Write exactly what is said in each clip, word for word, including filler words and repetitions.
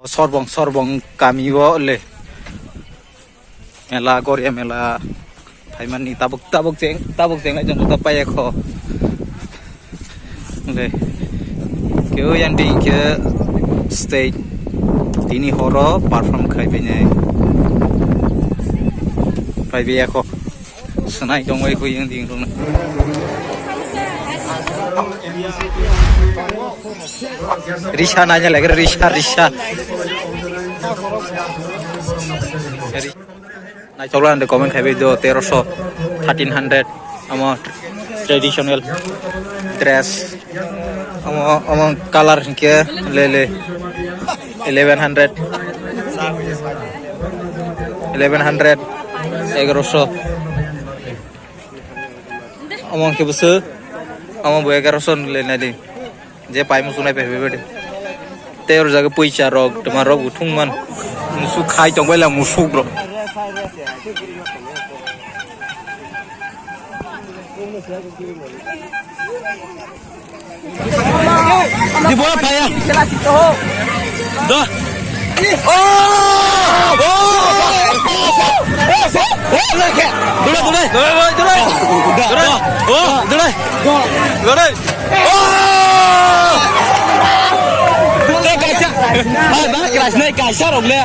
Sorbong, Sorbong kami o le. Mela, Goria mela. Phaimani tabuk, tabuk cheng, tabuk cheng lai jong ta paiya kho. Le. Kyo yang ding ke stage. Tini horo perform khai bini. Pai bini kho. Sanai dong wai kho yang ding rung. Risa nanya lagi, risa, risa. Naithok la hwnde comment khai bai do, teroso, thirteen hundred, omo traditional dress, omo, omo colour hinkhe le le, eleven hundred, eleven hundred, egaroso, omo hinkhe bwswk, omo bo egaroso le nai di. Je pai musuk nai pai bai bai. Tei oro jaga puisa rok, tuma rok bo thung man. Musuk khai tong bai la musuk rok. Di bola paya. Do. Oh! Oh! Dole, dole. Dole, dole, dole. Dole. Oh, dole. Dole. Oh! Dole, kaisa. Ah, ba, kelas nai kaisa rok le.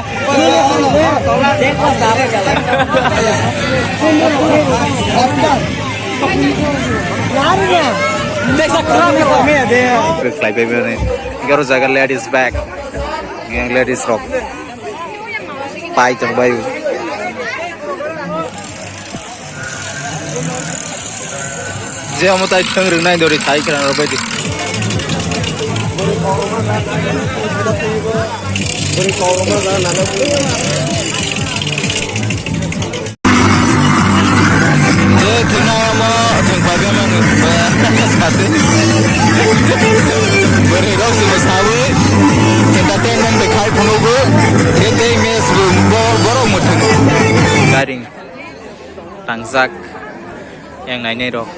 Khlai bai mani. Garo jaga ladies bag. Yang ladies rok. Pai tong bai. Je omo tai thwng rwnai dori thai khna rw bai di. Je thwngna omo thwng pai bia mani. Sati. Bwrwi rok sini sawi. Entertainment bai khai phunukgo. Je tei match bo borok muthung. Garing. Tangjak yang nainai rok.